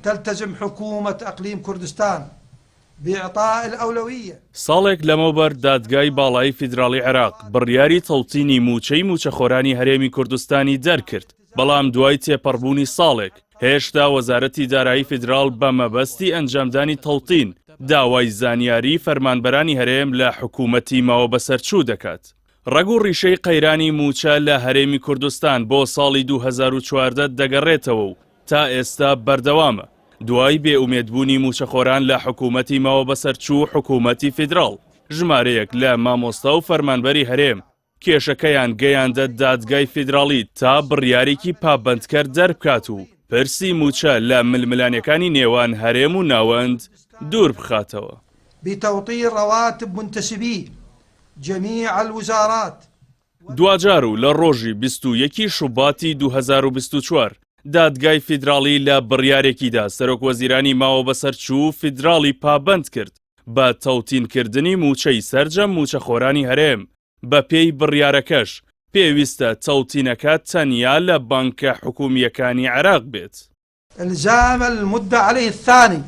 تلتزم حکومە اقلیم کوردستان باعطاء الاولویە. ساڵێک لەمەوبەر دادگای باڵای فیدراڵی عێراق بڕیاری تەوتینی مووچەی مووچەخۆرانی هەرێمی کوردستانی دەرکرد، بەڵام دوای تێپەڕبوونی ساڵێک هێشتا وەزارەتی دارایی فیدراڵ بە مەبەستی ئەنجامدانی تەوتین داوای زانیاریی فەرمانبەرانی هەرێم لە حکوومەتی ماوەبەسەرچوو دەکات. ڕەگ و ڕیشەی قەیرانی مووچە لە هەرێمی کوردستان بۆ ساڵی 2014 دەگەڕێتەوە و تا ئێستا بەردەوامە، دوای بێئومێدبوونی مووچەخۆران لە حکوومەتی ماوەبەسەرچوو و حکوومەتی فیدراڵ، ژمارەیەک لە مامۆستا و فەرمانبەری هەرێم کێشەکەیان گەیاندە دادگای فیدراڵی تا بڕیارێکی پابەندکەر دەربکات و پرسی مووچە لە ململانێکانی نێوان هەرێم و ناوەند دوور بخاتەوە. بتوطین رواتب منتسبی جمیع الوزارات. دواجار و لە ڕۆژی 21 ی شوباتی 2024 دادگای فیدراڵی لە بڕیارێکیدا سەرۆکوەزیرانی ماوەبەسەرچوو فیدراڵی پابەند کرد بە تەوتینکردنی مووچەی سەرجەم مووچەخۆرانی هەرێم، بەپێی بڕیارەکەش پێویستە تەوتینەکە تەنیا لە بانکە حکومییەکانی عێراق بێت. الزام المدعی علیه الثانی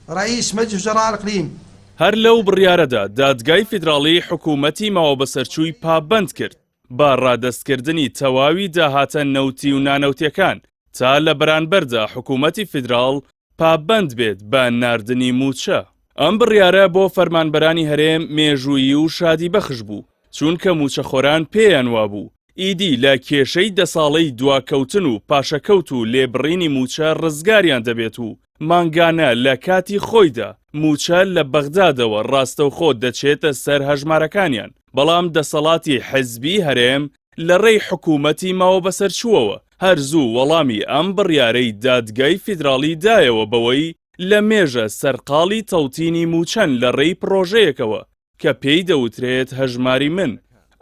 رئیس مجلس وزراء الاقلیم. هەر لەو بڕیارەدا دادگای فیدراڵی حکوومەتی ماوەبەسەرچووی پابەند کرد بە ڕادەستکردنی تەواوی داهاتە نەوتی و نانەوتیەکان تا لە بەرانبەردا حکوومەتی فیدراڵ پابەند بێت بە ناردنی مووچە. ئەم بڕیارە بۆ فەرمانبەرانی هەرێم مێژوویی و شادیبەخش بوو، چونکە مووچەخۆران پێیان وابوو ئیدی لە کێشەی دە ساڵەی دواکەوتن و پاشەکەوت و لێبڕینی مووچە ڕزگاریان دەبێت و مانگانە لە کاتی خۆیدا مووچە لە بەغدادەوە ڕاستەوخۆ دەچێتە سەر هەژمارەکانیان، بەڵام دەسەڵاتی حزبی هەرێم لە ڕێی حکوومەتی ماوەبەسەرچووەوە هەر زوو وەڵامی ئەم بڕیارەی دادگای فیدراڵی دایەوە بەوەی لە مێژە سەرقاڵی تەوتینی مووچەن لە ڕێی پڕۆژەیەکەوە کە پێی دەوترێت هەژماری من،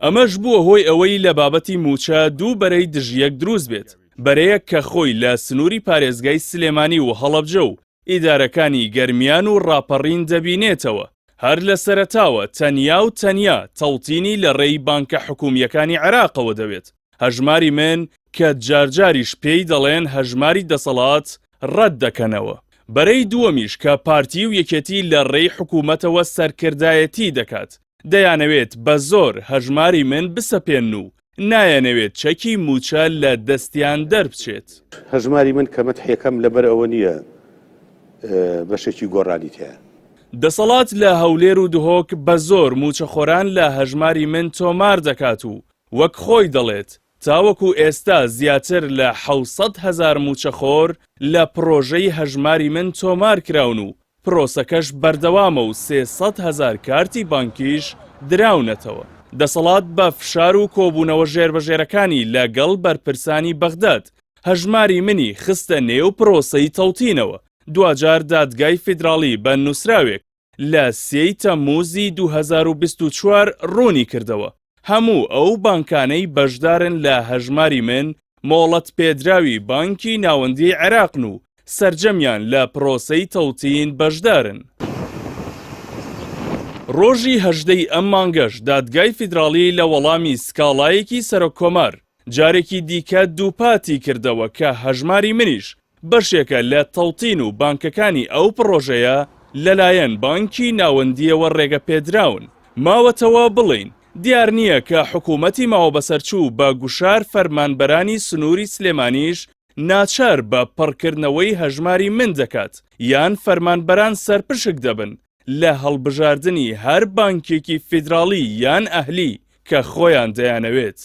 ئەمەش بووە هۆی ئەوەی لە بابەتی مووچە دوو بەرەی دژیەک دروست بێت، بەرەیەک کە خۆی لە سنووری پارێزگای سلێمانی و هەڵەبجە و ئیدارەکانی گەرمیان و ڕاپەڕین دەبینێتەوە، هەر لە سەرەتاوە تەنیا و تەنیا تەوتینی لە ڕێی بانکە حکوومییەکانی عێراقەوە دەوێت، هەژماری من کە جارجاریش پێی دەڵێن هەژماری دەسەڵات ڕەت دەکەنەوە. بەرەی دووەمیش کە پارتی و یەکێتی لە ڕێی حکوومەتەوە سەرکردایەتی دەکات، دەیانەوێت بە زۆر هەژماری من بسەپێنن و نایانەوێت چەکی مووچە لە دەستیان دەربچێت. هەژماری من کە مەتحیەکەم لەبەر ئەوە نییە بەشێکی گۆڕانی تیایە. دەسەڵات لە هەولێر و دهۆک بە زۆر مووچەخۆران لە هەژماری من تۆمار دەکات و وەک خۆی دەڵێت، تاوەکو ئێستا زیاتر لە 700,000 مووچەخۆر لە پڕۆژەی هەژماری من تۆمارکراون و پرۆسەکەش بەردەوامە و 300,000 کارتی بانکیش دراونەتەوە. دەسەڵات بە فشار و کۆبوونەوە ژێربەژێرەکانی لەگەڵ بەرپرسانی بەغداد، هەژماری منی خستە نێو پرۆسەی تەوتینەوە، دواجار دادگای فیدراڵی بە نووسراوێک لە سێی تەممووزی 2024 ڕوونی کردەوە، هەموو ئەو بانکانەی بەشدارن لە هەژماری من مۆڵەتپێدراوی بانکی ناوەندیی عێراقن و سەرجەمیان لە پرۆسەی تەوتین بەشدارن. ڕۆژی هەژدەی ئەم مانگەش دادگای فیدراڵی لە وەڵامی سکاڵایەکی سەرۆککۆمار جارێکی دیکە دووپاتی کردەوە کە هەژماری منیش بەشێکە لە تەوتین و بانکەکانی ئەو پڕۆژەیە لەلایەن بانکی ناوەندییەوە ڕێگەپێدراون. ماوەتەوە بڵێین، دیار نییە کە حکوومەتی ماوەبەسەرچوو بە گوشار فەرمانبەرانی سنووری سلێمانیش ناچار بە پڕکردنەوەی هەژماری من دەکات یان فەرمانبەران سەرپشک دەبن لە هەڵبژاردنی هەر بانکێکی فیدراڵی یان ئەهلی کە خۆیان دەیانەوێت.